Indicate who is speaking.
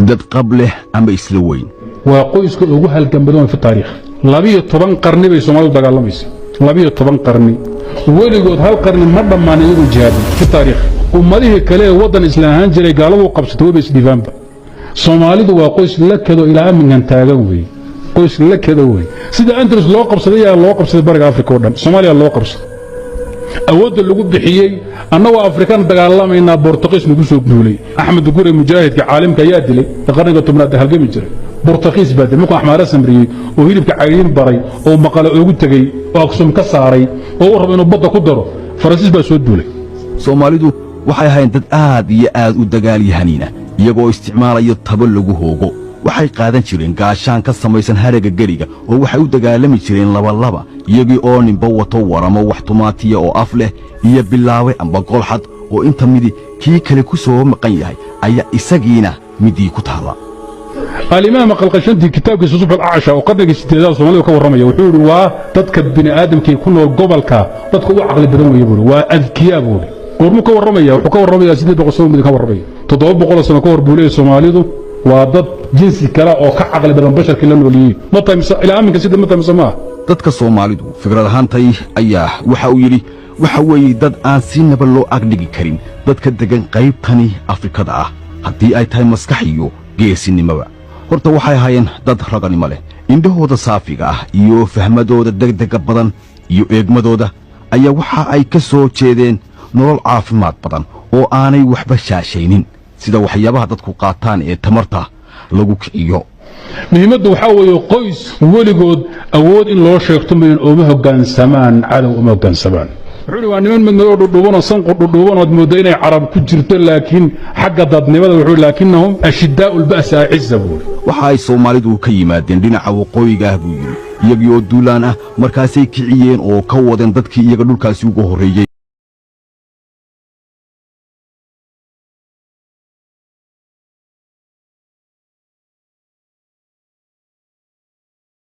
Speaker 1: Dad qab leh ama isla weyn.
Speaker 2: Waa qoyska ugu halgan badan في taariikh. 12 qarni bay Soomaalidu dagaalamaysa, 12 qarni. Weligood hal qarni ma dhammaan iyagoo jihaadin في taariikh. Ummadihii kale ee waddan isla ahaan jiray gaaladu qabsatay waba isdhiifaanba. Soomaalidu waa qoys la kado ilaa aminkan taagan weeye, qoys la kado wey. Sida Andalus loo qabsaday yaa loo qabsaday Bariga Afrika oo dhan, Soomaaliya loo qabsaday. Awoodda lagu bixiyey, annagoo Afrikaan dagaalamaynaa, Bortuqiis nagu soo duulay. Axmed Gure, mujaahidka caalimka, ayaa dilay ee qarniga 10aad halgami jiray. Bortuqiis baa dilay markuu Axmaara samriyey oo hilibka cayriin baray oo maqale ugu tegey oo Aksum ka saaray oo u rabo inuu badda ku daro. Faransiis baa soo duulay.
Speaker 1: Soomaalidu waxay ahayn dad aad iyo aad u dagaalyahaniina, iyagoo isticmaalaya tabo lagu hoogo. Waxay qaadan jireen gaashaan ka samaysan haraga geriga, oo waxay u dagaalami jireen labalaba, iyagii oo ninba wato waramo wax tumaatiya oo af leh iyo bilaawe amba golxad, oo inta midi kii kale ku soo maqan yahay ayaa isagiina midii ku taalla.
Speaker 2: Alimaam Qalqashanti kitaabkiisa Subx Alcacsha oo qarnigii 8aad Soomaalidu ka warramaya, wuxuu yidhi: waa dadka bini aadamkii ku nool gobolka dadka ugu caqli badan weeye, buuri. Waa adkiyaa, buuri. Goormuu ka warramaya? Wuxuu ka warramaya 800 sano mid ka warramaya, 700 sano ka hor buu leeyahy. Soomaalidu waa dad jinsi kale oo ka caqli badan basharkii la nooliyey. Ma tahay mise ilaa aminka sida ma tahay mise maaha?
Speaker 1: Dadka Soomaalidu fikrad ahaantay ayaa waxa uu yidhi waxa weeye dad aan sinaba loo agdhigi karin dadka deggan qaybtani Afrikada ah, haddii ay tahay maskax iyo geesinimoba. Horta waxay ahaayeen dad raganimo leh. Indhahooda saafiga ah iyo fahmadooda degdega badan iyo eegmadooda ayaa waxa ay ka soo jeedeen nolol caafimaad badan oo aanay waxba shaashaynin, sida waxyaabaha dadku qaataan ee tamarta lagu kiciyo.
Speaker 2: Muhiimaddu waxaa weeye, qoys weligood awood in loo sheegto mayan, ooma hoggaansamaan cadow, uma hoggaansamaan. Wuxuu waa niman madmadoo dhudhuubanoo sanqu dhudhuuban ood mooddo inay Carab ku jirto, laakiin xagga dadnimada wuxuu لكنهم أشداء البأس أعزة, buuri.
Speaker 1: Waxa ay Soomaalidu ka yimaadeen dhinaca waqooyiga ah, buu yidhi, iyagii oo duulaan ah. Markaasay kiciyeen oo ka wadeen dadkii iyaga dhulkaasi uga horreeyey.